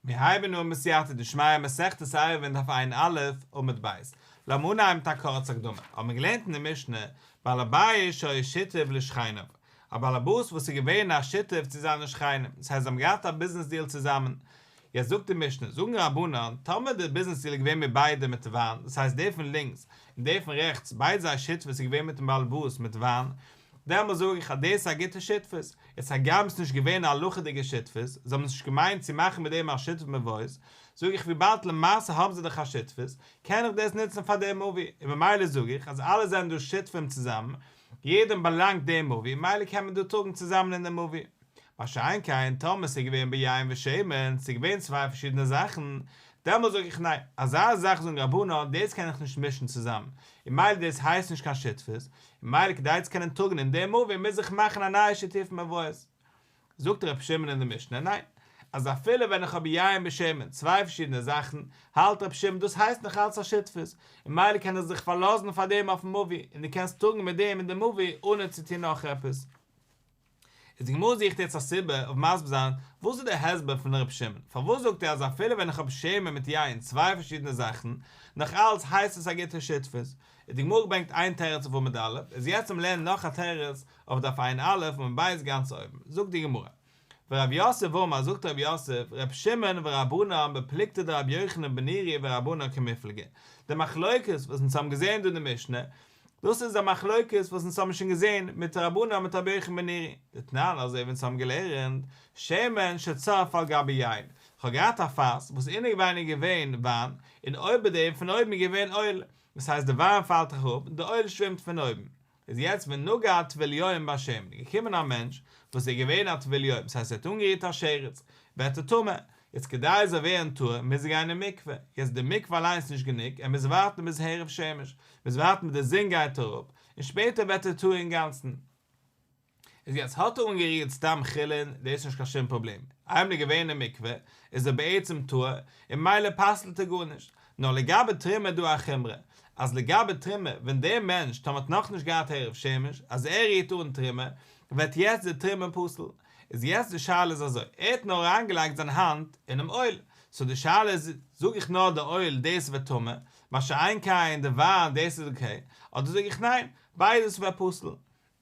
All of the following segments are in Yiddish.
מיר הייבן אן בסייעתא דשמיא מסכת עירובין דף ע"א עמוד ב'. לאמיר אנהייבן מיט א קורצע הקדמה. האבן מיר געלערנט אין די משנה, בעל הבית שהיה שותף לשכניו, א בעל הבית וואס איז געווען א שותף צו זיינע שכנים, דאס הייסט זיי האבן געהאט א ביזנעס דיעל צוזאמען. יעצט זאגט די משנה, זאגן רבנן, טאמער די ביזנעס דיעל איז געווען מיט ביידע מיט וויין, דאס הייסט דער פון לינקס און דער פון רעכטס, ביידע זייער שותפות איז געווען מיטן בעל הבית מיט וויין, דעמאלס זאג איך אז דאס איז א גוטע שותפות, יעצט הגם ס'איז נישט געווען א הלכה'דיגע שותפות, זיי האבן נישט געמיינט צו מאכן מיט דעם א שיתוף מבואות, זאג איך וויבאלד למעשה האבן זיי דאך א שותפות, קען איך דאס נוצן פאר דעם מבוי, און ממילא זאג איך אז אלע זענען דא שותפים צוזאמען, יעדעם באלאנגט דעם מבוי, ממילא קען מען דא טראגן צוזאמען אין דעם מבוי. מה שאין כן טאמער ס'איז געווען ביין ושמן, ס'איז געווען צוויי פארשידענע זאכן, דעמאלס זאג איך ניין, אזא זאך זאגן רבנן, דאס קען איך נישט מישן צוזאמען, און ממילא דאס הייסט נישט קיין שותפות, און ממילא כדי צו קענען טראגן אין דעם מבוי מוז איך מאכן א נייע שיתופי מבואות. זאגט ר' שמעון אין די משנה ניין, אז אפילו ווען איך האב יין ושמן, צוויי פארשידענע זאכן, האלט ר' שמעון דאס הייסט נאך אלץ א שותפות, און ממילא קען איך זיך פארלאזן פאר דעם אויפן מבוי, און דו קענסט טראגן מיט דעם אין די מבוי אנע צו טון נאך עפעס. איז די גמרא זוכט יעצט א סיבה אויף מסביר זיין וואס איז דער הסבר פון ר' שמעון, פארוואס זאגט ער אז אפילו ווען איך האב שמן מיט יין צוויי פארשידענע זאכן, נאך אלץ הייסט עס א גוטע שותפות. איז די גמרא געברענגט איין תירוץ אויף עמוד א', איז יעצט לאמיר לערנען נאך א תירוץ אויף דף ע"א עמוד ב' גאנץ אויבן, זאגט די גמרא, ורב יוסף אמר זאגט רב יוסף, ר' שמעון ורבנן בפלוגתא דרבי יוחנן בן נורי ורבנן קמיפלגי, די מחלוקת וואס אונז האבן געזען דא אין די משנה, דאס איז א מחלוקת וואס אונז האבן שוין געזען מיט רבנן מיט רבי יוחנן בן נורי, דתנן אזוי ווי אונז האבן געלערנט, שמן שצף על גבי יין, כ'האב געהאט א פאס וואס אינעווייניג איז געווען וויין, און אויבער דעם פון אויבן איז געווען אויל, דאס הייסט די וויין פאלט אראפ און די אויל שווימט פון אויבן, איז יעצט ונגע טבול יום בשמן, געקומען א מענטש וואס איז געווען א טבול יום, דאס הייסט ער האט אנגערירט א שרץ, ווערט ער טמא, יעצט כדי ער זאל ווערן טהור מוז ער גיין אין מקווה, יעצט די מקווה אליינס איז נישט גענוג, ער מוז ווארטן ביז הערב שמש, מוז ווארטן ביז די זון גייט אראפ, און שפעטער ווערט ער טהור אינגאנצן. איז יעצט האט ער אנגערירט סתם חולין, דאס איז נישט קיין שום פראבלעם, איינמאל ער איז געווען אין מקווה איז ער בעצם טהור, און ממילא פסל'ט ער גארנישט, נאר לגבי תרומה איז דא א חומרא, אז לגבי תרומה ווען דער מענטש טאמער האט נאכנישט געהאט הערב שמש, אז ער רירט אן תרומה, ווערט יעצט די תרומה פסול, איז יעצט די שאלה איז אזוי, ער האט נאר אריינגעלייגט זיין האנט אינעם אויל, סאו די שאלה איז, זאג איך נאר די אויל דאס ווערט טמא, מה שאין כן די וויין דאס איז אקעי, אדער זאג איך ניין, ביידעס ווערט פסול.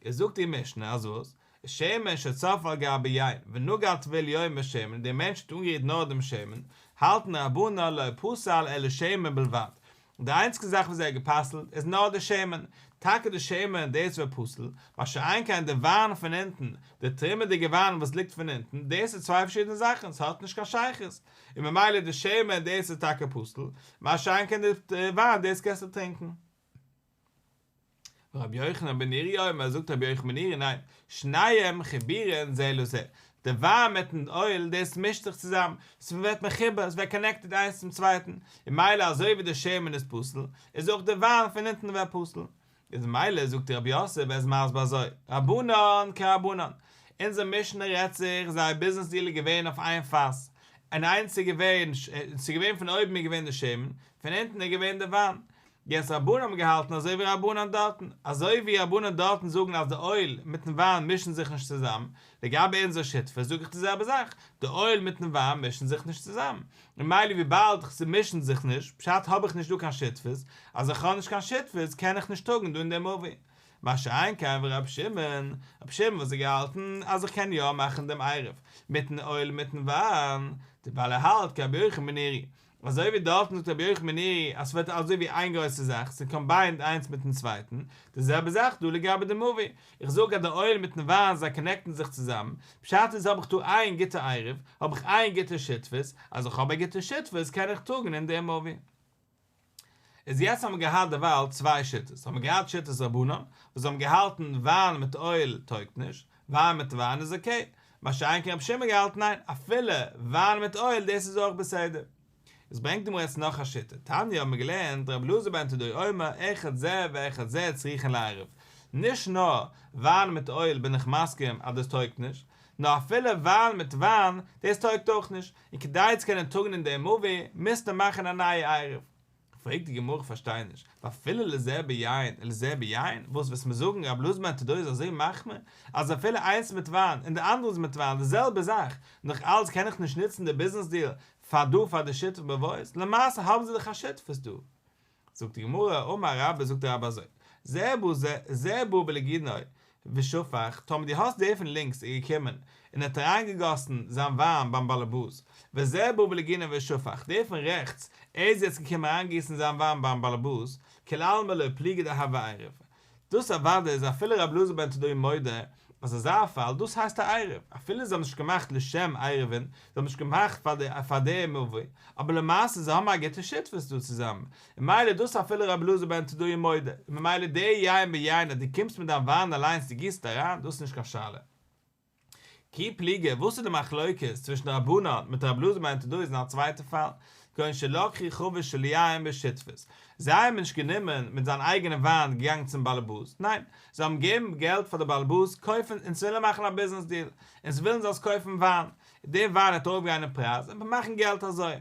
איז זאגט די משנה אז וואס? שמן שצף על גבי יין ונגע טבול יום בשמן, דער מענטש האט אנגערירט נאר דעם שמן, האלטן רבנן לא פסל אלא שמן בלבד, די איינציגע זאך וואס ער האט גע'פסל'ט איז נאר די שמן, טאקע די שמן דאס ווערט פסול, מה שאין כן די וויין פון אונטן, די תרומה'דיגע וויין וואס ליגט פון אונטן, דאס איז צוויי פארשידענע זאכן, ס'האט נישט קיין שייכות, און ממילא די שמן דאס איז טאקע פסול, מה שאין כן די וויין דאס קענסטו טרינקען. רבי יוחנן בן נורי אומר, זאגט רבי יוחנן בן נורי, ניין, שניהם חיבורין זה לזה, די וויין מיטן אויל דאס מישט זיך צוזאם, ס'ווערט מחובר, ס'ווערט קאנעקטעד איינס צום צווייטן, און ממילא אזוי ווי די שמן איז פסול, איז אויך די וויין פון אונטן ווערט פסול. איז ממילא זאגט רב יוסף, ער איז מסביר אזוי, רבנן כרבנן, אונזער משנה רעדט זיך זייער ביזנעס דיעל איז געווען אויף איין פאס, און איינס איז געווען, ס'איז געווען פון אויבן איז געווען די שמן, פון אונטן איז געווען די וויין, יעצט רבנן האבן געהאלטן אזוי ווי רבנן דארטן, אזוי ווי רבנן דארטן זאגן אז די אויל מיטן וויין מישן זיך נישט צוזאם, לגבי אונזער שותפות זאג איך די זעלבע זאך, די אויל מיטן וויין מישן זיך נישט צוזאם, און ממילא וויבאלד זיי מישן זיך נישט, פשט האב איך נישט דא קיין שותפות, אז איך האב נישט קיין שותפות קען איך נישט טראגן דא אין דעם מבוי. מה שאין כן ורבי שמעון, רבי שמעון וואס האט געהאלטן אז איך קען יא מאכן דעם עירוב מיטן אויל מיטן וויין, ווייל ער האלט כרבי יוחנן בן נורי, אזוי ווי דארטן זאגט רבי יוחנן בן נורי אז ס'ווערט אזוי ווי איין גרויסע זאך, ס'איז קאמביינד איינס מיטן צווייטן, די זעלבע זאך דא לגבי די מבוי, איך זאג אז די אויל מיטן וויין זיי קאנעקטן זיך צוזאמען, פשט איז האב איך דא איין גוטע עירוב, האב איך איין גוטע שותפות, אז איך האב א גוטע שותפות קען איך טראגן אין דעם מבוי. איז יעצט האבן מיר געהאט דערווייל צוויי שיטות, האבן מיר געהאט שיטת רבנן וואס האבן געהאלטן וויין מיט אויל טויגט נישט, וויין מיט וויין איז אקעי, מה שאין כן רבי שמעון געהאלטן ניין, אפילו וויין מיט אויל דאס איז אויך בסדר. איז ברענגט די גמרא יעצט נאך א שיטה, תניא האבן מיר געלערנט רבי אלעזר בן תדוי אומר אחד זה ואחד זה צריכין לערב, נישט נאר וויין מיט אויל בין איך מסכים אז דאס טויגט נישט, נאר אפילו וויין מיט וויין דאס טויגט אויך נישט, און כדי צו קענען טראגן אין דעם מבוי מוזטו מאכן א נייע עירוב. פרעגט די גמרא כ'פארשטיי נישט, ואפילו לזה ביין ולזה ביין, וואס וועסט מיר זאגן רבי אלעזר בן תדוי איז אזוי מחמיר אז אפילו איינס מיט וויין און די אנדערע איז מיט וויין די זעלבע זאך, נאך אלץ קען איך נישט נוצן די ביזנעס דיעל פאר דא פאר די שיתוף מבואות, למעשה האבן זיי דאך א שותפות דא. זאגט די גמרא, אמר רבה, זאגט רבה אזוי, זה בא זה, זה בא בלגינו ושפך, טאמער דו האסט דער פון לינקס איז געקומען און האט אריינגעגאסן זיין וויין ביים באלעבאס, וזה בא בלגינו ושפך, דער פון רעכטס, ער איז יעצט געקומען אריינגיסן זיין וויין ביים באלעבאס, כולי עלמא לא פליגי דהוי עירוב. דאס אוודאי איז אפילו רבי אלעזר בן תדאי מודה אז אזא פאל דאס הייסט א עירוב, אפילו זיי האבן נישט געמאכט לשם עירובין, זיי האבן נישט געמאכט פאר די פאר די מבוי, אבער למעשה זיי האבן א גוטע שותפות דא צוזאמען, און ממילא דאס אפילו רבי אלעזר בן תדאי מודה, און ממילא די יין ביין אז דו קומסט מיט דיין וויין אליינס דו גיסט אריין, דאס איז נישט קיין שאלה. כי פליגי, וואס איז די מחלוקת צווישן רבנן מיט רבי אלעזר בן תדאי איז אין א צווייטע פאל, כגון שלקחו חבית של יין בשותפות, זיי האבן נישט גענומען מיט זיין אייגענע וויין געגאנגען צום באלעבאס, ניין, זיי האבן געגעבן געלט פאר די באלעבאס קויפן אונז ווילן מאכן א ביזנעס דיעל, אונז ווילן זאלסט קויפן וויין, די וויין וועט ארויפגיין אין פרייז און מיר מאכן געלט אזוי,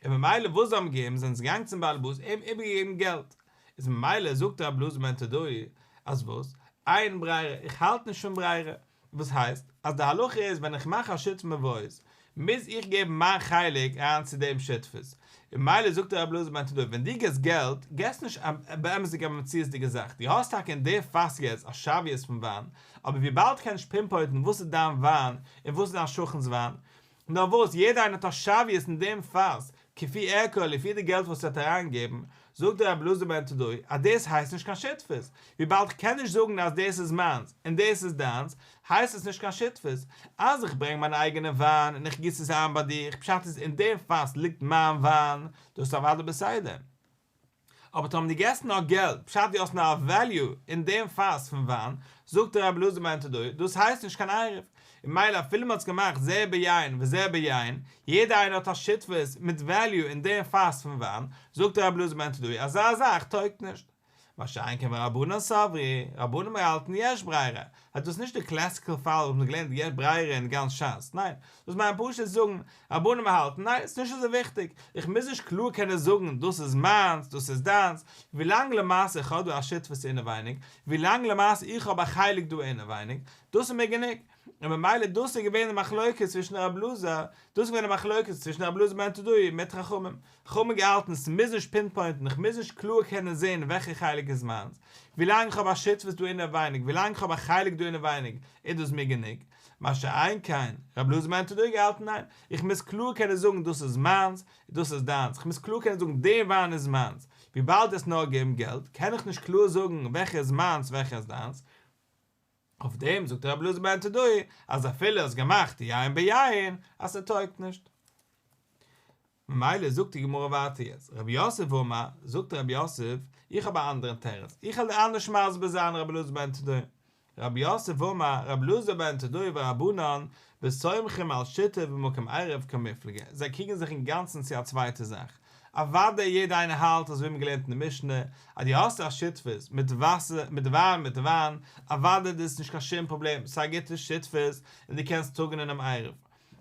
און ממילא וואס זיי האבן געגעבן זענען זיי געגאנגען צום באלעבאס אים איבערגעגעבן געלט, איז ממילא זאגט רבי אלעזר בן תדאי אז וואס? אין ברירה, איך האלט נישט פון ברירה, וואס הייסט אז די הלכה איז ווען איך מאך א שיתוף מבואות מוז איך געבן מיין חלק אריין צו דעם שותפות, און ממילא זאגט רבי אלעזר בן תדאי ווען דו געבסט געלט געבסט נישט א באמת'דיגע א מציאות'דיגע זאך, דו האסט טאקע אין די פאס יעצט א שוויות פון וויין, אבער וויבאלד כ'קען נישט פינפוינטן וואס איז דיין וויין און וואס איז דיין שכן'ס וויין, נאר וואס, יעדער איינער האט א שוויות אין דעם פאס, כפי ערכו לפי די געלט וואס ער האט אריינגעגעבן, זאגט דער רבי אלעזר בן תדאי אז דאס הייסט נישט קיין שותפות, וויבאלד כ'קען נישט זאגן אז דאס איז מיינס און דאס איז דיינס, הייסט עס נישט קיין שותפות, אז איך ברענג מיין אייגענע וויין און איך גיס עס איין ביי דיר, פשט איז אין דעם פאס ליגט מיין וויין, דאס איז אוודאי בסדר. אבער טאמער דו געסט נאר געלט, פשט דו האסט נאר א וועליו אין דעם פאס פון וויין, זאגט רבי אלעזר בן תדאי, דאס הייסט נישט קיין עירוב, און ממילא אפילו מען האט עס געמאכט זה ביין וזה ביין, יעדער איינער האט א שותפות מיט וועליו אין דעם פאס פון וויין, זאגט רבי אלעזר בן תדאי, אזא זאך טויגט נישט. מה שאין כן ורבנן סברי, רבנן האלטן יש ברירה, אז דאס איז נישט די קלעסיקעל פאל וואס מ'האט געלערנט יש ברירה אין גאנץ ש"ס, ניין, דאס מיינט פשוט זאגן, רבנן האלטן, ניין, ס'איז נישט אזוי וויכטיג, איך מוז נישט קלאר קענען זאגן דאס איז מיינס, דאס איז דיינס, ווילאנג למעשה איך האב דא א שותפות אינעווייניג, ווילאנג למעשה איך האב א חלק דא אינעווייניג, דאס איז מיר גענוג. און ממילא דאס איז געווען די מחלוקת צווישן רב אלעזר, דאס איז געווען די מחלוקת צווישן רב אלעזר בן תדאי מיט חכמים, חכמים געהאלטן ס'מוז נישט פינפוינטן, איך מוז נישט קלאר קענען זען וועלכע חלק איז מיינס, ווילאנג איך האב א שותפות דא אינעווייניג, ווילאנג איך האב א חלק דא אינעווייניג, איז דאס מיר גענוג, מה שאין כן, רב אלעזר בן תדאי געהאלטן ניין, איך מוז קלאר קענען זאגן דאס איז מיינס, דאס איז דיינס, איך מוז קלאר קענען זאגן די וויין איז מיינס, וויבאלד עס נאר געבן געלט, קען איך נישט קלאר זאגן וועלכע איז מיינס וועלכע איז דיינס, אויף דעם זאגט רבי אלעזר בן תדאי אז אפילו האסט געמאכט יין ביין אז ס'טויגט נישט. ממילא זאגט די גמרא ווייטער יעצט, רב יוסף אמר, זאגט רב יוסף, איך האב א אנדערן תירוץ, איך וועל דיר אנדערש מסביר זיין רבי אלעזר בן תדאי. רב יוסף אמר, רבי אלעזר בן תדאי ורבנן בסומכים על שיתוף במקום עירוב קמיפלגי, זיי קריגן זיך אינגאנצן צו א צווייטע זאך, אוודאי יעדער איינער האלט אזוי ווי מ'האט געלערנט אין די משנה, אז דו האסט א שותפות מיט וואסער, מיט וויין מיט וויין, אוודאי דאס איז נישט קיין שום פראבלעם, ס'איז א גוטע שותפות און דו קענסט טראגן אינעם עירוב.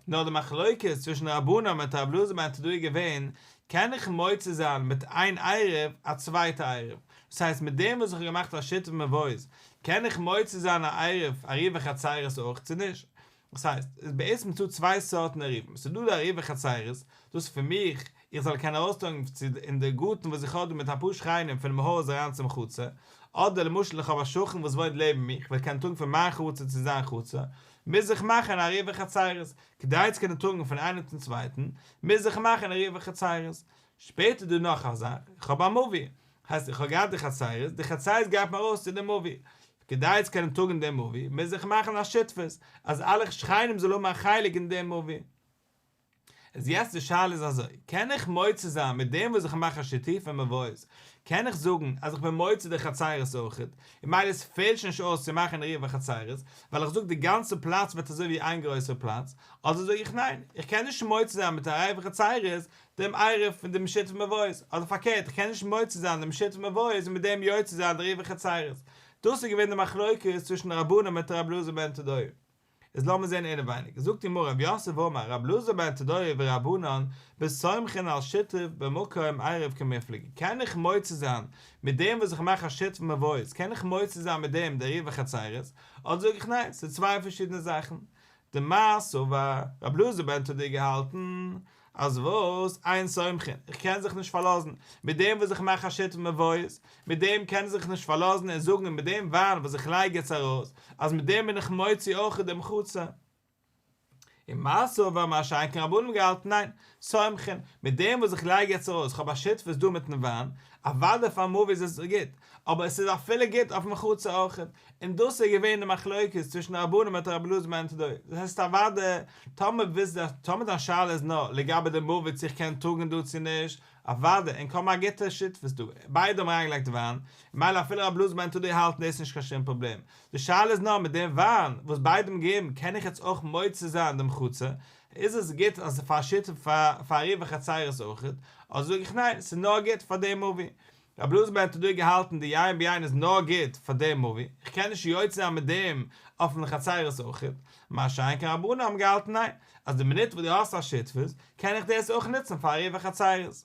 נאר די מחלוקת צווישן רבנן מיט רב אלעזר בן תדאי איז געווען, קען איך מוציא זיין מיט איין עירוב א צווייטע עירוב? דאס הייסט מיט דעם וואס איך האב געמאכט א שיתוף מבואות, קען איך מוציא זיין א עירוב עירובי חצירות אויך צו נישט? דאס הייסט, עס איז בעצם דא צוויי סארטן עירובים, ס'איז דא די עירובי חצירות, דאס איז פון מיך, איך זאל קענען ארויסטראגן צו אין די גארטן וואס איך האב דא מיט אפאר שכנים פונעם הויז אריין צום חצר, אדער למשל איך האב א שכן וואס וואוינט לעבן מיך, איך וועל קענען טראגן פון מיין חצר צו זיין חצר, מוז איך מאכן א עירובי חצירות, כדי צו קענען טראגן פון איינעם צום צווייטן, מוז איך מאכן עירובי חצירות. שפעטער איז דא נאך א זאך, איך האב א מבוי, הייסט איך האב געהאט די חצירות, די חצירות גייט מיר ארויס צו די מבוי, כדי צו קענען טראגן דעם מבוי, מוז איך מאכן א שותפות, אז אלע שכנים זאלן האבן א חלק אין דעם מבוי. איז יעצט די שאלה איז אזוי, קען איך מוציא זיין מיט דעם וואס איך מאך א שיתופי מבואות, קען איך זאגן אז איך בין מוציא די חצירות אויכעט, און ממילא עס פעלט שוין נישט אויס צו מאכן עירובי חצירות, ווייל איך זאג די גאנצע פלאץ ווערט אזוי ווי איין גרויסער פלאץ, אדער זאג איך ניין, איך קען נישט מוציא זיין מיט א עירובי חצירות דעם עירוב פון דעם שיתוף מבואות, אדער פארקערט איך קען נישט מוציא זיין דעם שיתוף מבואות און מיט דעם יוצא זיין די עירובי חצירות. דאס איז געווען די מחלוקת צווישן רבנן מיט ר' אלעזר בן תדאי. איז לאמיר זען אינעווייניג, זאגט די גמרא רב יוסף אמר ר' אלעזר בן תדאי ורבנן בסומכין על שיתוף במקום עירוב קמיפלגי, קען איך מוציא זיין מיט דעם וואס איך מאך א שיתוף מבואות, קען איך מוציא זיין מיט דעם די עירובי חצירות, אדער זאג איך ניין, ס'איז צוויי פארשידענע זאכן, דמר סבר, ר' אלעזר בן תדאי געהאלטן. אז וואס? אין סומכין, איך קען זיך נישט פארלאזן, מיט דעם וואס איך מאך א שיתוף מבואות, מיט דעם קען איך זיך נישט פארלאזן און זאגן מיט דעם וויין וואס איך לייג יעצט ארויס, אז מיט דעם בין איך מוציא אויך דעם חצר. און מר סבר מה שאין כן רבנן האבן געהאלטן ניין, סומכין, מיט דעם וואס איך לייג יעצט ארויס, כ'האב א שותפות דא מיטן וויין, אוודאי פארן מבוי איז עס גוט, אבער עס איז אפילו גוט אויפן חצר אויך, און דאס איז געווען די מחלוקת צווישן רבנן מיט רבי אלעזר בן תדוי, דאס הייסט אוודאי, טאמער ווילסט טאמער דיין שאלה איז נאר לגבי די מבוי צו איך קען טראגן דא צו נישט, אוודאי, אונז האבן א גוטע שותפות דא, ביידע האבן אריינגעלייגט וויין, ממילא אפילו רבי אלעזר בן תדוי האלטן דאס איז נישט קיין שום פראבלעם, די שאלה איז נאר מיט דעם וויין וואס ביידע האבן געגעבן קען איך יעצט אויך מוציא זיין דעם חצר, איז עס גוט אז פאר שיתוף פאר עירובי חצירות אויכעט, אדער זאג איך ניין ס'איז נאר גוט פאר דעם מבוי. רבי אלעזר בן תדוי געהאלטן די יין ביין איז נאר גוט פאר דעם מבוי, איך קען נישט יוצא זיין מיט דעם אויפן חצירות אויכעט, מה שאין כן רבנן האבן געהאלטן ניין, אז די מינוט וואס דו האסט א שותפות קען איך דאס אויך נוצן פאר עירובי חצירות.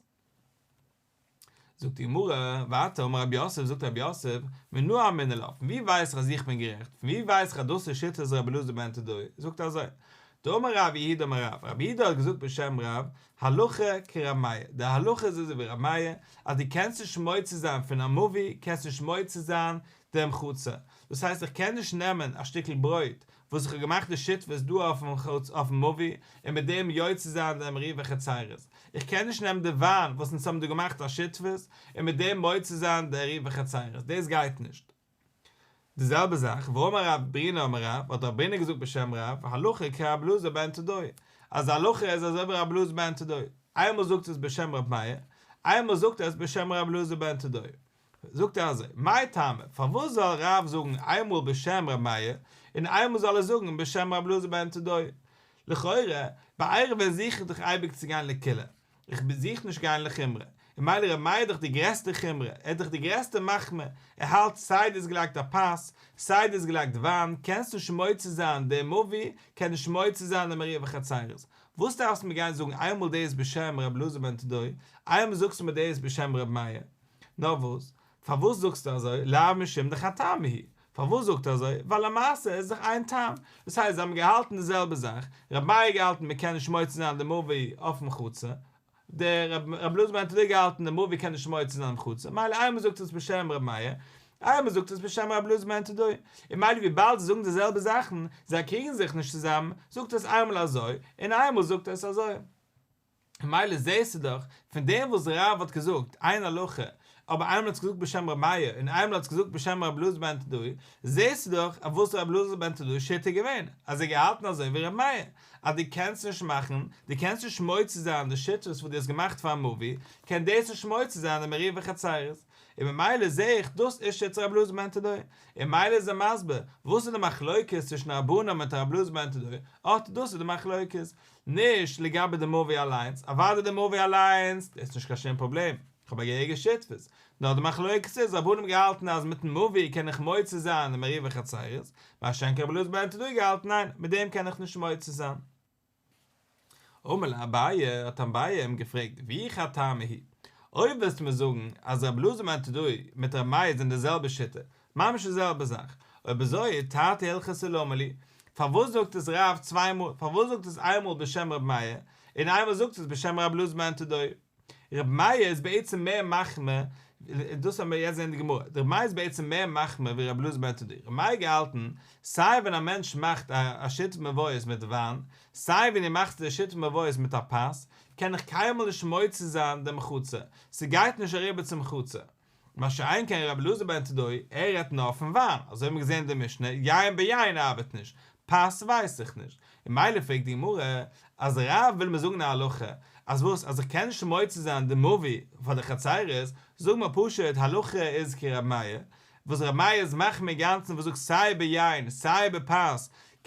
זאגט די גמרא, ווייטער אמר רב יוסף, זאגט רב יוסף, מנא אמינא לה, פון ווי ווייס איך אז איך בין גערעכט, פון ווי ווייס איך אז דאס איז שיטת רבי אלעזר בן תדוי, זאגט ער אזוי, דאמר רב יהודה אמר רב, רב יהודה האט געזאגט בשם רב, הלכה כרב מאיר, די הלכה איז אזוי ווי רב מאיר, אז דו קענסט נישט מוציא זיין פון א מבוי, קענסט נישט מוציא זיין דעם חצר, דאס הייסט איך קען נישט נעמען א שטיקל ברויט וואס איך האב געמאכט די שותפות דא אויפן מבוי און מיט דעם יוצא זיין דעם עירובי חצירות, איך קען נישט נעמען די וויין וואס אונז האבן דא געמאכט א שותפות און מיט דעם מוציא זיין די עירובי חצירות, דאס גייט נישט. די זעלבע זאך, ואמר רב ברינא אמר רב, האט רב ברינא געזאגט בשם רב, הלכה כרבי אלעזר בן תדוי, אז די הלכה איז אזוי ווי רבי אלעזר בן תדוי, איינמאל זאגט עס בשם רב מאיר, איינמאל זאגט ער עס בשם רבי אלעזר בן תדוי. זאגט ער אזוי, מאי טעמא, פארוואס זאל רב זאגן איינמאל בשם ר' מאיר, און איינמאל זאל ער זאגן בשם ר' אלעזר בן תדוי? לכאורה, ביי עירובין זוך איך דאך אייביג צו גיין לקולא, איך זוך נישט גיין לחומרא, און ממילא ר' מאיר איז דאך די גרעסטע חומרא, ער איז דאך די גרעסטע מחמיר, ער האלט סיי דו האסט געלייגט א פת, סיי דו האסט געלייגט וויין, קענסט נישט מוציא זיין די מבוי, קען נישט מוציא זיין דעם עירובי חצירות. וואס דארפסטו מיר גיין זאגן איינמאל דאס בשם ר' אלעזר בן תדוי, איינמאל זאגסטו מיר דאס בשם ר' מאיר? נאר וואס? פארוואס זאגסטו אזוי? לאו משום דחד טעמא הוא. פארוואס זאגט ער אזוי? ווייל למעשה איז דאך איין טעם. דאס הייסט זיי האבן געהאלטן די זעלבע זאך, רבי מאיר האט געהאלטן מען קען נישט מוציא זיין די מבוי אויפן חצר, דער רבי אלעזר בן תדוי האט געהאלטן די מבוי קען נישט מוציא זיין דעם חצר, מילא איינמאל זאגט ער עס בשם רבי מאיר, איינמאל זאגט ער עס בשם רבי אלעזר בן תדוי. און מילא וויבאלד זיי זאגן די זעלבע זאכן, זיי קריגן זיך נישט צוזאמען, זאגט ער עס איינמאל אזוי, און איינמאל זאגט ער עס אזוי. ממילא זעהסטו דאך פון דעם וואס רב האט געזאגט איין הלכה, אבער איינמאל האט עס געזאגט בשם ר' מאיר און איינמאל האט עס געזאגט בשם ר' אלעזר בן תדוי, זעהסטו דאך אויף וואס ר' אלעזר בן תדוי'ס שיטה איז געווען, אז ער האט געהאלטן אזוי ווי ר' מאיר, אז דו קענסט נישט מאכן, דו קענסט נישט מוציא זיין די שותפות וואס דו האסט געמאכט פארן מבוי, קען דאס נישט מוציא זיין דעם עירובי חצירות. און ממילא זעה איך דאס איז שיטת ר' אלעזר בן תדוי, און ממילא איז ער מסביר וואס איז די מחלוקת צווישן רבנן מיט ר' אלעזר בן תדוי, אט דאס איז די מחלוקת, נישט לגבי די מבוי אליינס, אוודאי די מבוי אליינס איז נישט קיין שום פראבלעם, איך האב א געהעריגע שותפות, נאר די מחלוקת איז רבנן האבן געהאלטן אז מיטן מבוי קען איך מוציא זיין דעם עירובי חצירות, מה שאין כן רבי אלעזר בן תדוי געהאלטן ניין, מיט דעם קען איך נישט מוציא זיין. אמר ליה אביי, האט אביי אים געפרעגט, ואי חד טעמא הוא אויב ווילסטו מיר זאגן אז רבי אלעזר בן תדוי מיט רבי מאיר זענען די זעלבע שיטה, ממש די זעלבע זאך, אויב אזוי תרתי הלכתא למה לי, פארוואס זאגט עס רב צוויי מאל, פארוואס זאגט עס איינמאל בשם רבי מאיר, און איינמאל זאגט עס בשם רבי אלעזר בן תדוי? רבי מאיר איז בעצם מער מחמיר, דאס וועלן מיר יעצט זען אין די גמרא, רבי מאיר איז בעצם מער מחמיר ווי רבי אלעזר בן תדוי, רבי מאיר האט געהאלטן, סיי ווען א מענטש מאכט א שיתוף מבואות מיט וויין, סיי ווען דו מאכסט די שיתוף מבואות מיט א פת, קען איך קיינמאל נישט מוציא זיין דעם חצר, ס'גייט נישט אריבער צום חצר. מה שאין כן רבי אלעזר בן תדוי, ער רעדט נאר פון וויין, אזוי האבן מיר געזען אין די משנה, יין ביין ארבעט נישט, פת ווייס איך נישט, און ממילא פרעגט די גמרא, אז רב וויל מיר זאגן א הלכה, אז וואס, אז איך קען נישט מוציא זיין די מבוי פאר די חצירות, זאג מיר פשוט הלכה איז כרבי מאיר, וואס רבי מאיר איז מחמיר אינגאנצן וואס זאגט סיי ביין סיי בפת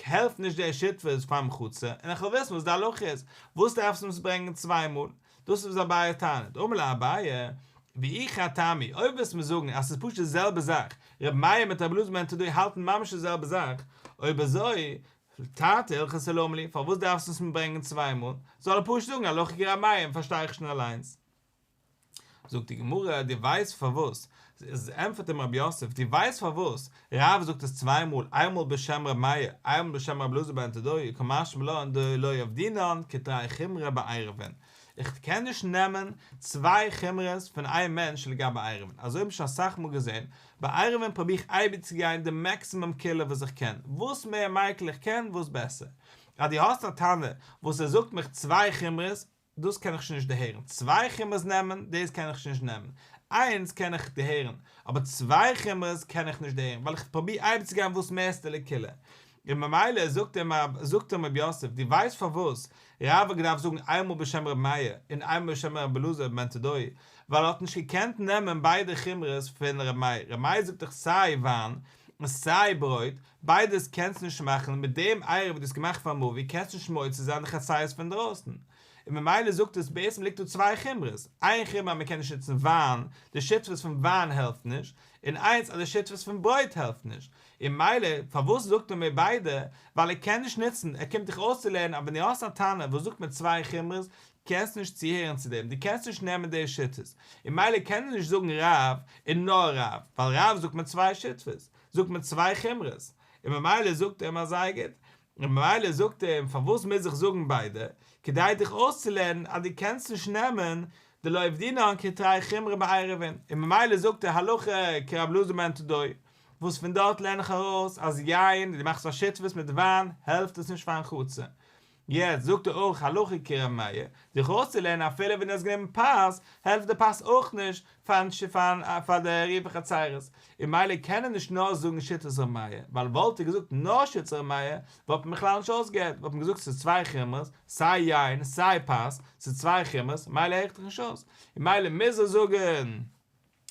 העלפט נישט די שותפות פארן חצר, און איך וויל וויסן וואס די הלכה איז, וואס דארפסטו עס ברענגען צוויי מאל? דאס איז וואס אביי טענה'ט, אמר ליה אביי, ואי חד טעמא הוא, אויב וועסטו מיר זאגן אז ס'איז פשוט די זעלבע זאך, רבי מאיר מיט רבי אלעזר בן תדוי האלטן ממש די זעלבע זאך, אויב אזוי, תרתי הלכתא למה לי, פארוואס דארפסטו עס מיר ברענגען צוויי מאל? זאל ער פשוט זאגן הלכה כרבי מאיר און פארשטיי איך שוין אליינס. זאגט די גמרא, דו ווייסט פארוואס? איז ענטפערט אים רב יוסף, דו ווייסט פארוואס רב זאגט עס צוויי מאל, איינמאל בשם ר' מאיר, איינמאל בשם ר' אלעזר בן תדוי, קא משמע לן דלא עבדינן כתרי חומרי בעירובין, איך קען נישט נעמען צוויי חומרות פון איין מענטש לגבי עירובין, אזוי האב איך שוין אסאך מאל געזען, ביי עירובין פרוביר איך אייביג צו גיין די מעקסימום קולא וואס איך קען, וואס מער מיקל איך קען וואס בעסער. אז דו האסט א תנא וואס ער זאגט מיך צוויי חומרות, דאס קען איך שוין נישט דערהערן, צוויי חומרות נעמען, דאס קען איך שוין נישט נעמען, איינס קען איך דערהערן, אבער צוויי חומרות קען איך נישט דערהערן, ווייל איך פרוביר אייביג צו גיין וואס מערסטע לקולא. און ממילא זאגט אים זאגט אים רב יוסף, דו ווייסט פארוואס רב האט געדארפט זאגן איינמאל בשם רבי מאיר און איינמאל בשם רבי אלעזר בן תדוי, ווייל ער האט נישט געקענט נעמען ביידע חומרות פון רבי מאיר, רבי מאיר זאגט דאך סיי וויין און סיי ברויט, ביידעס קענסטו נישט מאכן, מיט דעם עירוב וואס דו האסט געמאכט פאר מבוי קענסטו נישט מוציא זיין די חצירות פון דרויסן, און ממילא זאגט עס בעצם ליגט דא צוויי חומרות, איין חומרא אז מען קען נישט נוצן וויין, די שותפות פון וויין העלפט נישט, און איינס אז די שותפות פון ברויט העלפט נישט, און ממילא פארוואס זאגט ער מיר ביידע, ווייל ער קען נישט נוצן, ער קומט דיך אויסצולערנען אז ווען דו האסט א תנא וואס זאגט מיר צוויי חומרות, קענסט נישט צוהערן צו דעם, דו קענסט נישט נעמען די שיטות, און ממילא קען ער נישט זאגן רב און נאר רב, ווייל רב זאגט מיר צוויי שותפות, זאגט מען צוויי חומרות, און ממילא זאגט ער אים אז זייער גוט, און ממילא זאגט ער אים פארוואס מוז איך זאגן ביידע, כדי דיך אויסצולערנען אז דו קענסט נישט נעמען דלא עבדינן כתרי חומרי בעירובין, און ממילא זאגט ער הלכה כרבי אלעזר בן תדוי, וואס פון דארט לערן איך ארויס אז יין, דו מאכסט א שותפות מיט וויין, העלפט עס נישט פארן חצר. יעצט זאגט ער אויך הלכה כר' מאיר, דיך אויסצולערנען אפילו ווען דו האסט גענומען פת, העלפט די פת אויך נישט פארן פאר די עירובי חצירות, און ממילא קען ער נישט נאר זאגן שיטת ר' מאיר, ווייל וואלט ער געזאגט נאר שיטת ר' מאיר, וואלט מען בכלל נישט אויסגעהערט, וואלט מען געזאגט ס'איז צוויי חומרות, סיי יין סיי פת, ס'איז צוויי חומרות, ממילא הער איך דיך נישט אויס, און ממילא מוז ער זאגן.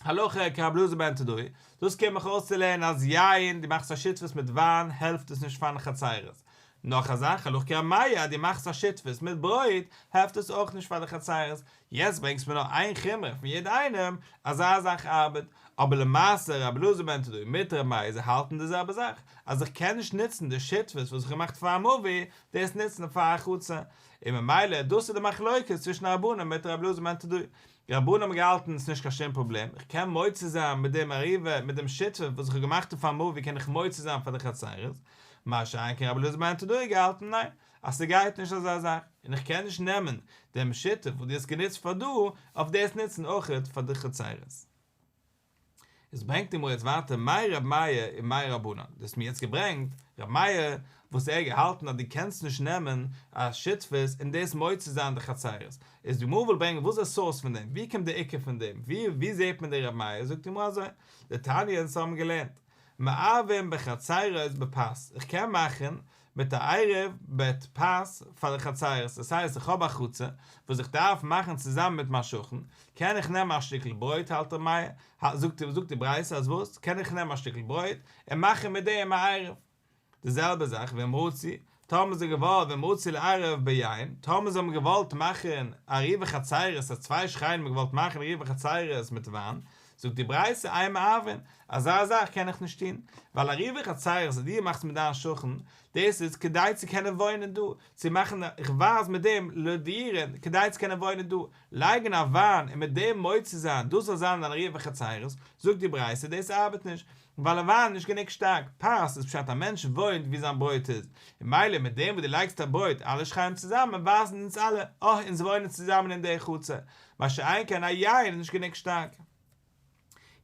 הלכה כרבי אלעזר בן תדוי, דאס קומט מיך אויסצולערנען אז יין, דו מאכסט א שותפות מיט וויין, העלפט עס נישט פארן חצירות. נאך א זאך, הלכה כרבי מאיר, אז דו מאכסט א שותפות מיט ברויט, העלפט עס אויך נישט פאר די חצירות. יעצט ברענגסט מיר נאר איין חומרא פון יעדע איינעם, אזא זאך ארבעט. אבער למעשה רבי אלעזר בן תדוי מיט רבי מאיר זיי האלטן די זעלבע זאך, אז איך קען נישט נוצן די שותפות וואס איך האב געמאכט פאר א מבוי, דאס נוצן פאר א חצר. און ממילא דאס איז די מחלוקת צווישן רבנן מיט רבי אלעזר בן תדוי. די רבנן האבן געהאלטן ס'איז נישט קיין שום פראבלעם, איך קען מוציא זיין מיט דעם עירוב, מיט דעם שותפות וואס איך האב געמאכט אויף א מבוי קען איך מוציא זיין פאר די חצירות, מה שאין כן רבי אלעזר בן תדוי האט געהאלטן ניין, אז ס'גייט נישט אזא זאך, און איך קען נישט נעמען דעם שותף וואס דו האסט גענוצט פאר דא, אויף דאס נוצן אויכעט פאר די חצירות. איז ברענגט די גמרא יעצט ווייטער מאי ר' מאיר און מאי רבנן, דו האסט מיר יעצט געברענגט ר' מאיר וואס ער האט געהאלטן אז דו קענסט נישט נעמען א שותפות און דאס מוציא זיין די חצירות, איז די גמרא וויל ברענגען וואס איז די סאורס פון דעם, ווי קומט די עיקר פון דעם, ווי ווי זעט מען די ר' מאיר, זאגט די גמרא אזוי, דתניא אונז האבן געלערנט, מערבין בחצירות בפת, איך קען מאכן מיט א עירוב מיט פת פאר די חצירות, דאס הייסט איך האב א חצר וואס איך דארף מאכן צוזאמען מיט מיין שכן, קען איך נעמען א שטיקל ברויט האלט ר' מאיר, זאגט זאגט די ברייתא אז וואס, קען איך נעמען א שטיקל ברויט און מאכן מיט דעם א עירוב. די זעלבע זאך ואם רצו, טאמער זיי געוואלט ואם רצו לערב ביין, טאמער זיי האבן געוואלט מאכן עירובי חצירות אז צוויי שכנים האבן געוואלט מאכן עירובי חצירות מיט וויין, זאגט די ברייתא אין מערבין, אזא זאך קען איך נישט טון, ווייל עירובי חצירות אז דו מאכסט מיט דיין שכן, דאס איז כדי צו קענען וואוינען דא, צו מאכן, איך ווייז מיט דעם לדיורין, כדי צו קענען וואוינען דא, לייגן א וויין און מיט דעם מוציא זיין, דאס זאל זיין דיין עירובי חצירות, זאגט די ברייתא דאס ארבעט נישט, ווייל א וויין איז נישט גענוג שטארק, פת איז פשט א מענטש וואוינט ווי זיין ברויט איז, און ממילא מיט דעם וואס דו לייגסט א ברויט אלע שכנים צוזאמען ווייזן אונז אלע, אה אונז וואוינען צוזאמען אין די חצר, מה שאין כן א יין איז נישט גענוג שטארק.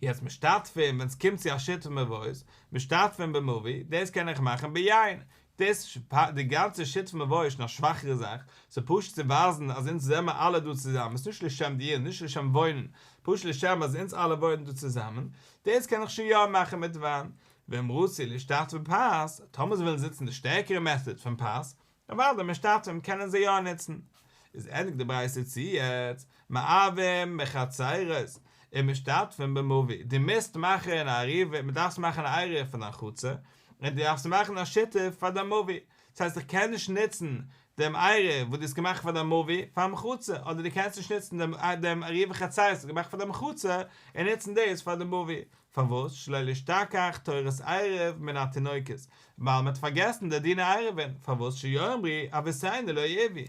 יעצט משתתפין ווען ס'קומט צו א שיתוף מבואות, משתתפין במבוי, דאס קען איך מאכן ביין, דאס די גאנצע שיתוף מבואות איז שוין א שוואכערע זאך, ס'איז פשוט צו ווייזן אז אונז זעמער אלע דא צוזאמען, ס'איז נישט לשם דיור, נישט לשם וואוינען, פשוט לשם אז אונז אלע וואוינען דא צוזאמען, דאס קען איך שוין יא מאכן מיט וויין. ואם רצו להשתתף בפת, טאמער זיי ווילן נוצן די שטערקערע מעטאד פון פת, אוודאי משתתפין קענען זיי יא נוצן. איז ענדיגט די ברייתא צו יעצט, מערבין בחצירות ומשתתפין במבוי, דו מוזט מאכן א עירוב, מען דארפסט מאכן א עירוב פאר דיין חצר, און דו דארפסט מאכן א שיתוף פאר דיין מבוי, דאס הייסט איך קען נישט נוצן דעם עירוב וואס דו האסט געמאכט פאר דיין מבוי פארן חצר, אדער דו קענסט נישט נוצן דעם דעם עירובי חצירות וואס האסט געמאכט פאר דעם חצר און נוצן דאס פאר דעם מבוי, פארוואס שלא להשתכח תורת עירוב מן התינוקות, ווייל מען האט פארגעסן די דיני עירובין, פארוואס שיאמרו אבותינו לא עירבו.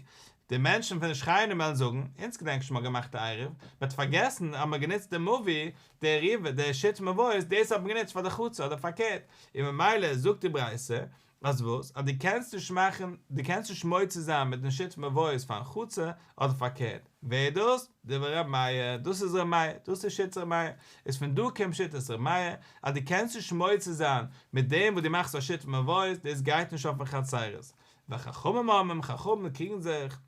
די מענטשן פון די שכנים וועלן זאגן, אונז געדענק נישט מ'האט געמאכט א עירוב, מ'האט פארגעסן אז מ'האט גענוצט די מבוי, די עירוב, די שיתופי מבואות, דאס האט מען גענוצט פאר די חצר אדער פארקערט, און ממילא זאגט די ברייתא, אז וואס? אז דו קענסט נישט מאכן, דו קענסט נישט מוציא זיין מיטן שיתופי מבואות פארן חצר, אדער פארקערט. ווער איז דאס? דברי ר' מאיר, דאס איז ר' מאיר, דאס איז שיטת ר' מאיר, איז פון דא קומט שיטת ר' מאיר, אז דו קענסט נישט מוציא זיין מיט דעם וואס דו מאכסט א שיתופי מבואות, דאס גייט נישט אויפן חצרות. וחכמים אומרים, חכמים קריגן זיך,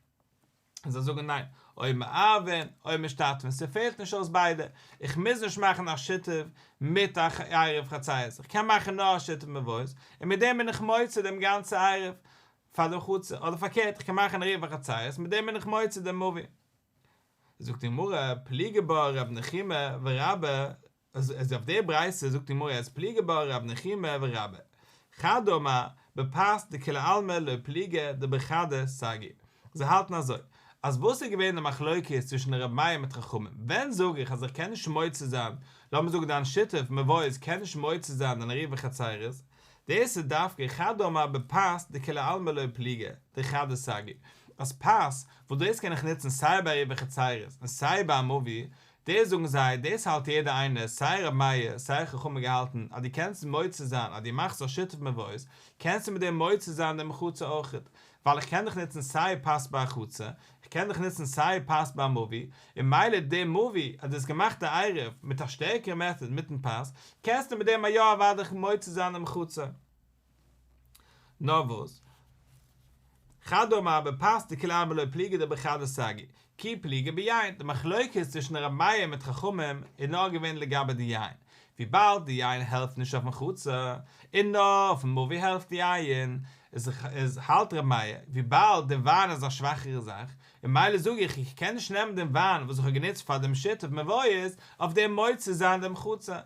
און זיי זאגן ניין, או מערבין או משתתפין, ס'פעלט נישט אויס ביידע, איך מוז נישט מאכן א שיתוף מיט א עירוב חצרות, איך קען מאכן נאר א שיתוף מבואות, און מיט דעם בין איך מוציא דעם גאנצע עירוב פאר דעם חצר, אדער פארקערט איך קען מאכן עירוב חצרות, מיט דעם בין איך מוציא דעם מבוי. זאגט די גמרא, פליגי בה רב נחומי ורבה, איז אויף די ברייתא זאגט די גמרא יעצט פליגי בה רב נחומי ורבה, חד אמר בפת דכולי עלמא לא פליגי דבחדא סגי, זיי האלטן אזוי, אז וואס איז געווען די מחלוקת צווישן רבי מאיר מיט חכמים, ווען זאג איך אז איך קען נישט מוציא זיין, לאמיר זאגן דיין שיתוף מבואות קען נישט מוציא זיין דיין עירובי חצירות, דאס איז דווקא חד אמר בפת דכולי עלמא לא פליגי דחדא סגי, אז פת וואס דאס קען איך נוצן סיי ביי עירובי חצירות און סיי ביי א מבוי, דאס זאגן זיי, דאס האלט יעדער איינער, סיי ר' מאיר, סיי חכמים געהאלטן, אז דו קענסט מוציא זיין, אז דו מאכסט א שיתוף מבואות, קענסטו מיט דעם מוציא זיין דעם חצר אויכעט, ווייל איך קען דאך נוצן סיי פת ביי א חצר, איך קען דאך נוצן סיי פת ביי א מבוי, און ממילא די מבוי, אז דו האסט געמאכט א עירוב מיט א שטערקערע מעטאד מיטן פת, קענסטו מיט דעם א יא אוודאי מוציא זיין דעם חצר. נאר וואס? חד אמר בפת דכולי עלמא לא פליגי דבחדא סגי, כי פליגי ביין, די מחלוקת צווישן רבי מאיר מיט חכמים איז נאר געווען לגבי די יין, וויבאלד די יין העלפט נישט אויפן חצר, און נאר אויפן מבוי העלפט די יין, איז האלט רבי מאיר, וויבאלד די וויין איז א שוואכערע זאך, און ממילא זאג איך איך קען נישט נעמען דעם וויין וואס איך האב גענוצט פאר דעם שיתוף מבואות אויף דעם מוציא זיין דעם חצר.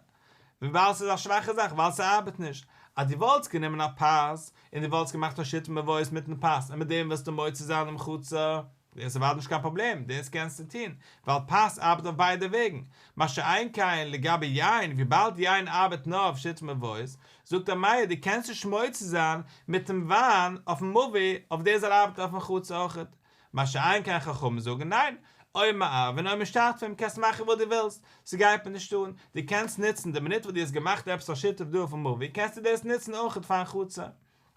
וויבאלד ס'איז א שוואכע זאך ווייל ס'ארבעט נישט. אז דו וואלטסט גענומען א פת און דו וואלטסט געמאכט א שיתוף מבואות מיטן פת און מיט דעם וועסטו מוציא זיין דעם חצר, דאס איז אוודאי נישט קיין פראבלעם, דאס קענסטו טון, ווייל פת ארבעט אויף ביידע וועגן. מה שאין כן לגבי יין, וויבאלד יין ארבעט נאר אויף שיתוף מבואות, זאגט ר' מאיר דו קענסט נישט מוציא זיין מיטן וויין אויפן מבוי אויף דאס זאל ארבעטן אויפן חצר אויכעט. מה שאין כן חכמים זאגן ניין, או מערבין או משתתפין, קענסט מאכן וואס דו ווילסט, ס'גייט מיר נישט אן, דו קענסט נוצן די מינוט וואס דו האסט געמאכט עפעס א שיתוף דא אויפן מבוי קענסטו דאס נוצן אויכעט פארן חצר.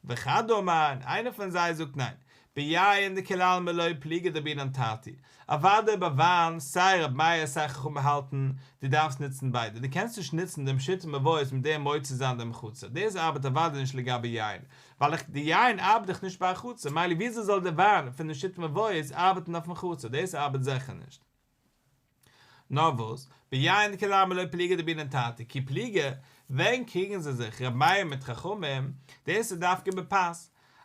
וחד אמר, און איינער פון זיי זאגט ניין, ביין דכולי עלמא לא פליגי דבעינן תרתי, אוודאי ביי וויין, סיי ר' מאיר סיי חכמים האלטן, דו דארפסט נוצן ביידע, דו קענסט נישט נוצן דעם שיתוף מבואות מיט דעם מוציא זיין דעם חצר, דאס ארבעט אוודאי נישט לגבי יין, ווייל איך די יין ארבעט דאך נישט ביי א חצר, מילא וויאזוי זאל די וויין פון די שיתוף מבואות ארבעטן אויפן חצר, דאס ארבעט זיכער נישט. נאר וואס, ביין דכולי עלמא לא פליגי דבעינן תרתי, כי פליגי, ווען קריגן זיי זיך ר' מאיר מיט חכמים, דאס איז דווקא בפת,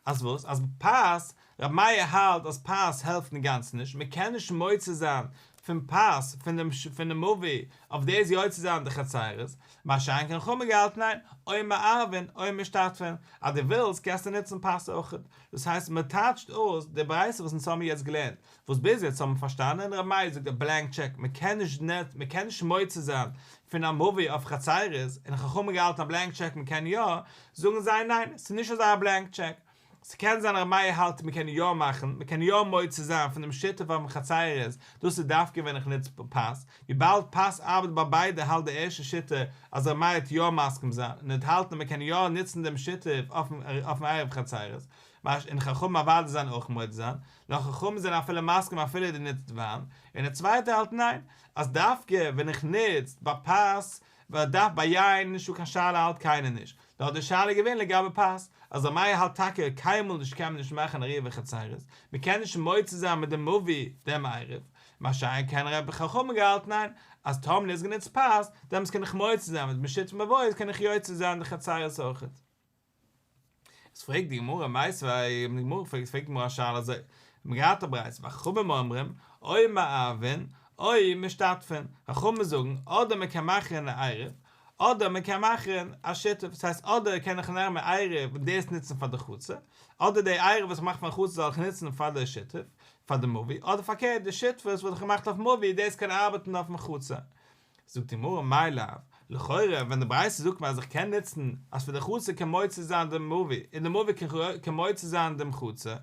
אז וואס? אז פת, ר' מאיר האלט אז פת העלפט אינגאנצן נישט, מען קען נישט מוציא זיין פון פת פון דעם פון דעם מבוי אויף דאס יוצא זיין די חצירות, מה שאין כן חכמים געהאלטן ניין, או מערבין או משתתפין, אז דו ווילסט קענסטו נוצן פת אויכעט, דאס הייסט מען טייטשט אויס די ברייתא וואס אונז האבן יעצט געלערנט, וואס ביז יעצט האבן מיר פארשטאנען ר' מאיר זאגט א בלענק טשעק מען קען נישט מען קען נישט מוציא זיין פון א מבוי אויף חצירות, און חכמים געהאלטן א בלענק טשעק מען קען יא, זאגן זיי ניין ס'איז נישט אזא בלענק טשעק, ס'קען זיין ר' מאיר האלט מען קען יא מאכן, מען קען יא מוציא זיין פון דעם שיתוף אויפן חצירות, דאס איז דווקא ווען איך נוץ פת, וויבאלד פת ארבעט ביי ביידע האלט די ערשטע שיטה אז ר' מאיר וועט יא מסכים זיין און וועט האלטן אז מען קען יא נוצן דעם שיתוף אויפן עירוב חצירות, און חכמים אוודאי זיין אויך מודה זיין, נאר חכמים זענען אפילו מסכים אפילו דו נוצט וויין, און די צווייטע האלט ניין, אז דווקא ווען איך נוץ ביי פת, ווייל דארף ביי יין נישטא קיין שאלה האלט קיינער נישט, נאר די שאלה איז געווען לגבי פת, אז ר' מאיר האלט טאקע קיינמאל נישט קען מען נישט מאכן עירובי חצירות, מען קען נישט מוציא זיין מיט די מבוי דעם עירוב, מה שאין כן ר' חכמים געהאלטן ניין, אז טאמער איז גענוצט פת, דעמאלטס קען איך מוציא זיין מיט שיתוף מבואות קען איך יוצא זיין די חצירות אויכעט. עס פרעגט די גמרא מיתיבי, די גמרא פרעגט פרעגט די גמרא א שאלה אזוי, מיר האבן געהאט א ברייתא וחכמים אומרים, או מערבין, או משתתפין, חכמים זאגן אדער מען קען מאכן א עירוב, אדער מען קען מאכן א שיתוף, דאס הייסט אדער קען איך נעמען עירוב און דאס נוצן פאר די חצר, אדער די עירוב וואס איך מאך פארן חצר זאל איך נוצן פאר די שיתוף, פאר די מבוי, אדער פארקערט די שיתוף וואס איך געמאכט אויפן מבוי דאס קען ארבעטן אויפן חצר. זאגט די גמרא מאי לאו, לכאורה ווען די ברייתא זאגט מיר אז איך קען נוצן אז פון די חצר קען מוציא זיין די מבוי און די מבוי קען מוציא זיין דעם חצר,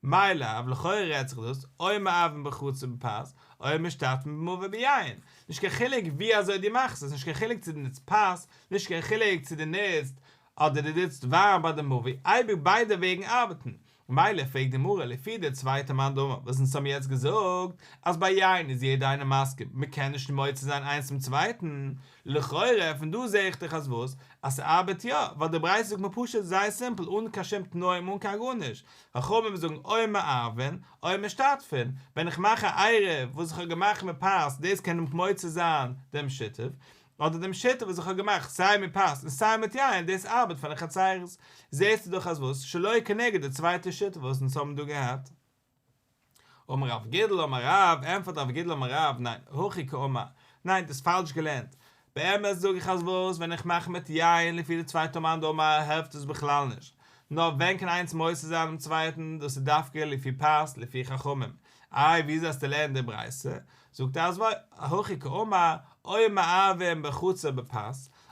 מאי לאו, לכאורה רעדט זיך דאס, או מערבין בחצר בפת, או משתתפין במבוי ביין. נישט קיין חילוק ווי אזוי דו מאכסט עס, נישט קיין חילוק צו דו נוצט פת, נישט קיין חילוק צו דו נוצט אדער דו נוצט וויין ביי די מבוי, אייביג ביידע וועגן ארבעטן. מילא פרעגט די גמרא לפי די צווייטע מאן דאמר וואס אונז האבן יעצט געזאגט אז ביי יין איז יעדער איינער מסכים מען קען נישט מוציא זיין איינס צום צווייטן, לכאורה פון דא זעה איך דאך אז וואס? אז ס'ארבעט יא, ווייל די ברייתא זאגט מיר פשוט זייער סימפל אן קיין שום תנאים אן קיין גארנישט, חכמים זאגן או מערבין או משתתפין, ווען איך מאך א עירוב וואס איך האב געמאכט מיט פת דאס קען מוציא זיין דעם שיתוף, אדער דעם שיתוף וואס איך האב געמאכט סיי מיט פת און סיי מיט יין דאס ארבעט פאר די חצירות, זעסטו דאך אז וואס שלא כנגד די צווייטע שיטה וואס אונז האבן דא געהאט. אמר רב גידל אמר רב, ענטפערט רב גידל אמר רב, ניין, הכי קאמר, ניין דאס איז פאלש געלערנט, באמת זאג איך אז וואס ווען איך מאך מיט יין לפי די צווייטע מאן דאמר העלפט עס בכלל נישט, נאר ווען קען איינס מוציא זיין דעם צווייטן, דאס איז דווקא לפי פת לפי חכמים, איי וויאזוי האסטו לערנט די ברייתא? זאגט ער אזוי, הכי קאמר, או מערבין בחצר בפת,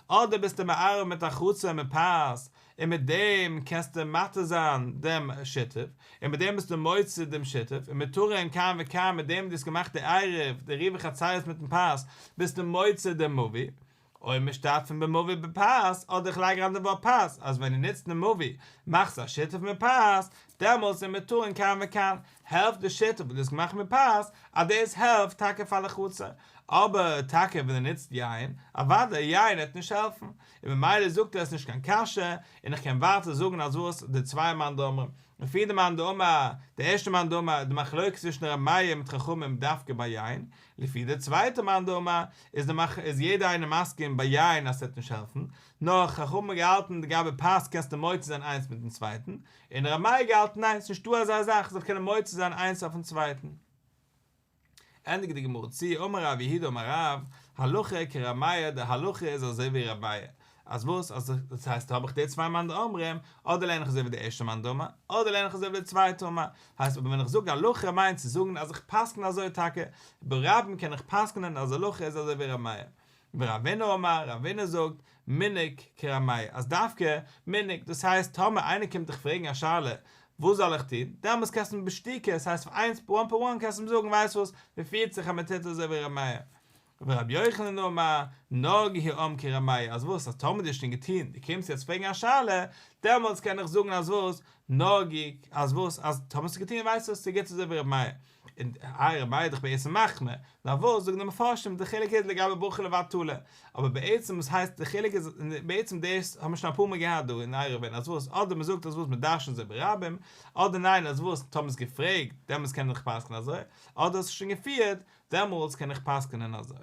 אדער ביסטו מערב מיט א חצר מיט פת, און מיט דעם קענסטו מתיר זיין דעם שיתוף, און מיט דעם ביסטו מוציא דעם שיתוף, ומותרין כאן וכאן מיט דעם דו האסט געמאכט די עירוב, די עירובי חצירות מיטן פת, ביסטו מוציא דעם מבוי, או משתתפין במבוי בפת, אדער איך לייג אריין די ווארט פת, אז ווען דו נוצט די מבוי, מאכסטו א שיתוף מיט פת, דעמאלטס ומותרין כאן וכאן, העלפט די שיתוף וואס דו האסט געמאכט מיט פת, אז דאס העלפט טאקע פאר לחצר, אבער טאקע ווען דו נוצט יין, אוודאי יין וועט נישט העלפן, און ממילא זאגט ער עס איז נישט קיין קשיא, און איך קען ווייטער זאגן אז וואס די צוויי מאן דאמרים, לפי די מאן דאמר, די ערשטע מאן דאמר, די מחלוקת צווישן ר' מאיר מיט חכמים דווקא ביי יין, לפי די צווייטע מאן דאמר, איז די מח איז יעדער איינער מסכים ביי יין אז ס'וועט נישט העלפן, נאר חכמים האבן געהאלטן לגבי פת קענסטו מוציא זיין איינס מיטן צווייטן, און ר' מאיר געהאלטן ניין ס'נישטא אזא זאך זאל קענען מוציא זיין איינס אויפן צווייטן. ענדיגט די גמרא צו, אמר רב יהודה אמר רב, הלכה כר' מאיר די הלכה איז אזוי ווי ר' מאיר, אז וואס אז דאס הייסט האב איך די צוויי מאן דאמרים, אדער לערן איך אזוי ווי די ערשטע מאן דאמר, אדער לערן איך אזוי ווי די צווייטע אמר, הייסט אבער ווען איך זאג הלכה מיינט צו זאגן אז איך פסק'ן אזוי טאקע, ברבים קען איך פסק'נען אז הלכה איז אזוי ווי ר' מאיר. ורבינא אמר, רבינא זאגט, מנהג כר' מאיר, אז דווקא מנהג, דאס הייסט טאמער איינער קומט דיך פרעגן א שאלה, וואס זאל איך טון, דעמאלס קענסטו אים בשתיקה, עס הייסט פאר איינס וואן פאר וואן קענסטו אים זאגן ווייסט וואס, מען פירט זיך אז מען טוט אזוי ווי ר' מאיר. ורבי יוחנן אמר, נהגו העם כר' מאיר, אז וואס, אז טאמער דו האסט שוין געטון, דו קומסט יעצט פרעגן א שאלה, דעמאלס קען איך זאגן אז וואס, נהגו, אז וואס, אז טאמער האסטו געטון ווייסט וואס, ס'גוט אזוי ווי ר' מאיר. און איי ר' מאיר איז דאך בעצם מחמיר, נאר וואס זאגן די מפרשים די חילוק איז לגבי ברכה לבטלה, אבער בעצם וואס הייסט די חילוק איז בעצם דאס האבן מיר שוין אפאר מאל געהאט דא אין עירובין אז וואס אדער מען זאגט אז וואס מען דרש'נט אזוי ברבים, אדער ניין אז וואס טאמער איז געפרעגט דעמאלטס קען איך פסק'נען אזוי, אדער האסט שוין געפירט דעמאלטס קען איך פסק'נען אזוי.